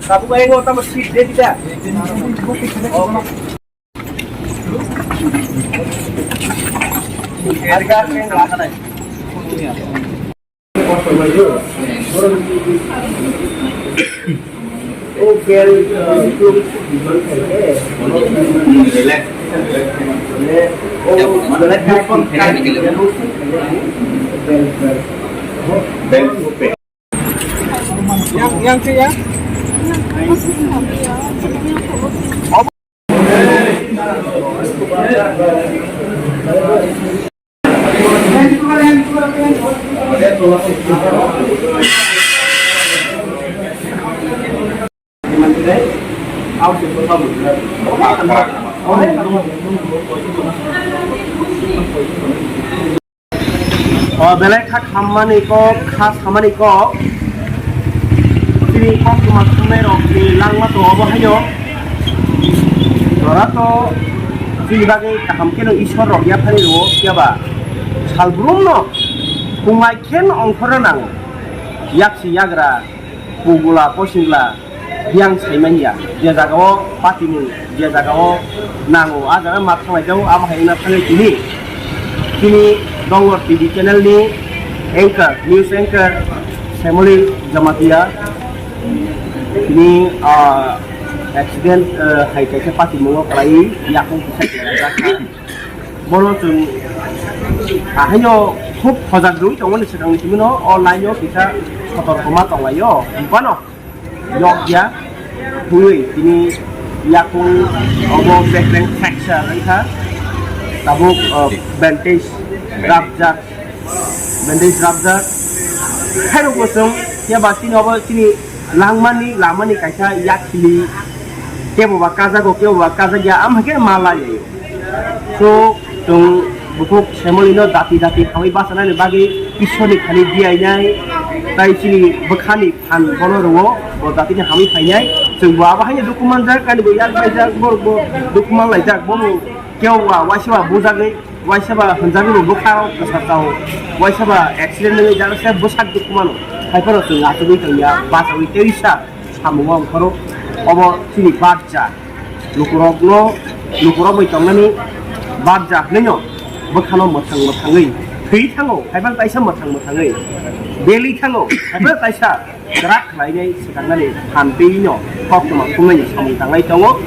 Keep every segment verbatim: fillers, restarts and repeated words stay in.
Tabuk ayang o tamo seat de kita. Yang, yang ke ya? O belai kha khammani kok, kha samani kok. Chini koktwma thumnairokni langma tongo obo haino. Jora to chini bagwi kaham kheno Ishwar rok yaphari rwo, phiya ba salbrumno khunglai khe ongkhorna nango. Yaksi yagra, pugula, posingla, biyang saimanya, je jagao patimung, je jagao nango, a jaga ma thanglai jago, amo hai wngna thangwi tini, tini Dongor T V channel ni anchor, news anchor, Semoli Jamatia, tini, ah, accident, ah, hai kaisa patimungo kwlaiwi yakung kisa kelaijak kha. Bono chwng ahaino khub hojak rwui tongmani swkangni simi no o line o kisa sotorkoma tonglaio, phano. Yokya, thwiwi tini yakung obo bekreng fracture wngkha. Tabuk, uh, bandage rabjak, bandage rabjak. Khairokbo chwng phiya ba chini obo chini langmani, lamani kaisa yakhili kebo ba kajago, kebo ba kajakya, amhai khe ma lai. So, chwng bukhuk Semoli no dati dati hamwi bachanani bagwi Ishwar ni thani diyainai, tai chini bwkhani phan bono rwo, bo dati ni hamwi phainai, chwng bo abo haino dukhu manjak, ani bo yak baijak, bo, bo dukhu manlaijak, bo bo kebo ba waisa ba bujagwi, waisa ba hwnjagwi bo bwkha kwsa chao, waisa ba accident wngwi jagase bwsak dukhu mano, hai phano chwng achugwi tongya, bachawi teisa samung o ongkhoro, obo chini barja. Lukurokno, lukurok bai tongnani barja hwnwi no bwkhano mwthang mwthangwi thwi thango, haiphano kaisa mwthang mwthangwi beli thango, haiphano kaisa kwrak khlainai swkangnani phan twi no koktwma thumnaini samung tanglai tongo.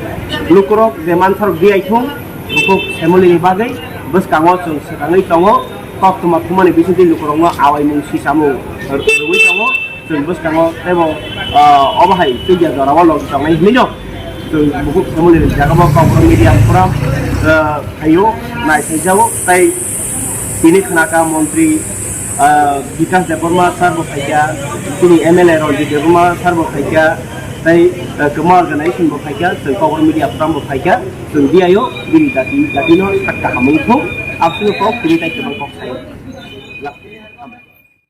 Lukurok je manthorok di aithung, bukhuk Semoli ni bagwi bwskango chwng swkangwi tongo, koktwma thumani bisingtwi lukurokno awaimung sisamung rwui tongo. Chwng bwskango teibo, ah, obo hai twiya jorao logi tongnai hinwi no chwng bukhuk Semoli ni jaga bo Kokborok media forum, ah, phaio, nai phaijago tei tini khnaka montri, ah, Bikas Debbarma sir bo phaikha, tini M L A Ranjit Debbarma sir bo phaikha, tei, ah, kwma organization bo phaikha, chwng Kokborok media forum bo phaikha, chwng diyaio bini jati, jatino sak kaham wngthung, absino kok tini tai kwbang kok sai.